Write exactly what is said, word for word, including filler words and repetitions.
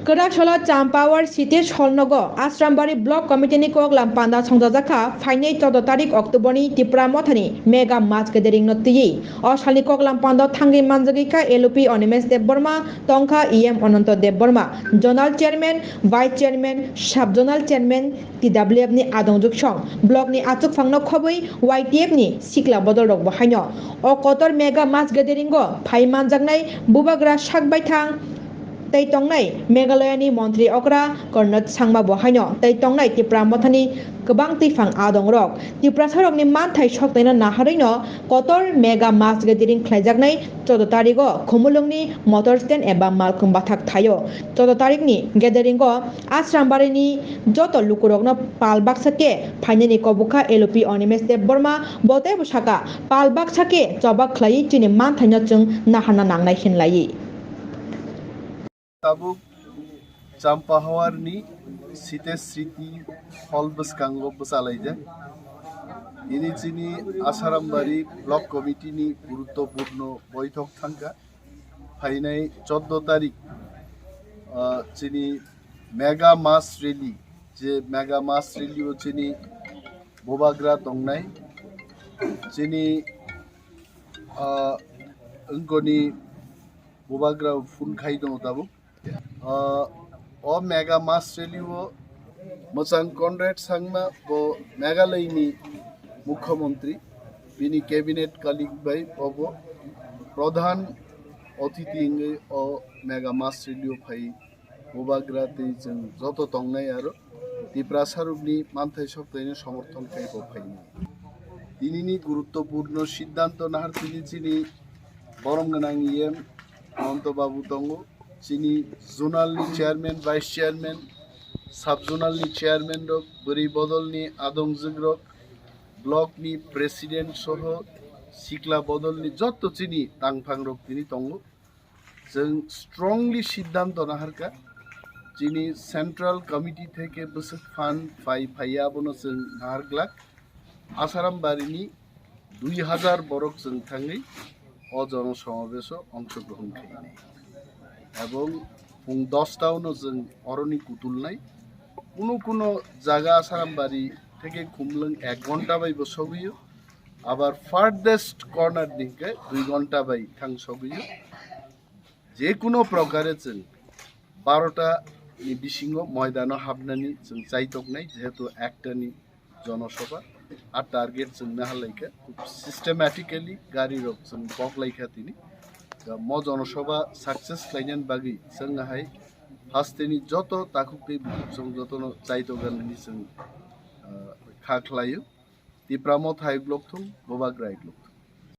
Kwraksalo Champawar City Solnogo Asrambari Block Committee ni koklam panda songjajakha phainai choudo tarik October ni Tipra Mothani Mega Mass Gathering no twiwi. O salni koklam panda thangwi manjagwi kha L O P Animesh Debbarma, tongkha E M Ananto Debbarma, Zonal Chairman, Vice Chairman, Sub Zonal Chairman, T W F ni adongjwk song, block ni achukphang no khobwi Y T F ni sikla bodol rok bo haino. O kotor Mega Mass Gathering o phai manjaknai bubagra sak baithang tei tongnai Meghalaya ni Montri Okra Konrad Sangma bo haino tei tongnai Tipra Mothani kwbang twiphang adong rok. Tiprasa rokni manthai soktaino naharwi no kotor Mega Mass Gathering khlaijaknai choudo tarik o Khumulwng ni motor stand eba Malkhung Bathak thaio. Choudo tarik ni gathering o Asrambari ni joto lukurokno pal baksa khe phainani kobokha L O P Animesh Debbarma, bo teibo sakha, pal baksa khe choba khlaiwi chini manthaino chwng naharna nangnai hinlaiwi. Tabuk Champahawarni Site Sriti hall bwskango bwchalaijak. Ini chini Asarambari Block Committee ni guruttopurno boithok thangkha. Phainai choudo tarik, ah, chini Mega Mass Rally, je Mega Mass Rally o chini bubagra tongnai, chini, ah, wngkoni bubagra phone khai tongo tabuk. Ah, o Mega Mass Rally o mwchang Conrad Sangma bo Meghalaya ni Mukhyamantri, bini cabinet colleague bai obo pradhan othithi wngwi o Mega Mass Rally o phai bubagra tei chwng joto tongnai aro Tiprasa rokni manthai soktaino somorthon khai bo phainai. Tinini guruttopurno siddhanto nahar tini chini borom gwnang E M Ananto Babu tongo, chini zonal ni chairman, vice chairman, sub zonal ni chairman rok, bwrwi bodol ni adongjwk rok, block ni president soho sikla bodol ni jotto chini tangphang rok tini tongo. Chwng strongly siddhanto naharkha, chini central committee theke bwswk fund phai phaiya abono chwng naharglak. Asarambari ni dui hazar borok chwng thangwi o jono somabeso ongshogrohon khainai. Ebong pung dosta o no chwng oroni kutulnai. Kuno kuno jaga Asarambari theke Khumlwng ek ghonta bai bo sogwio. Abar farthest corner ni hwnkhe dui ghonta bai thang sogwio. Je kuno prokare chwng barota ni bisingo moidano hapnani chwng chaitoknai, jehetu ekta ni jonosabha, a target chwng nahalaikha, khub systematically gari rok chwng boklaikha tini. Da mo jonosabha success khlainani bagwi chwng hai hasteni joto takhuk tei bukhuk chwng jotono chaitoganani chwng, ah, kha khlaio. Tipra Motha hai block thung, Bubagra hai block.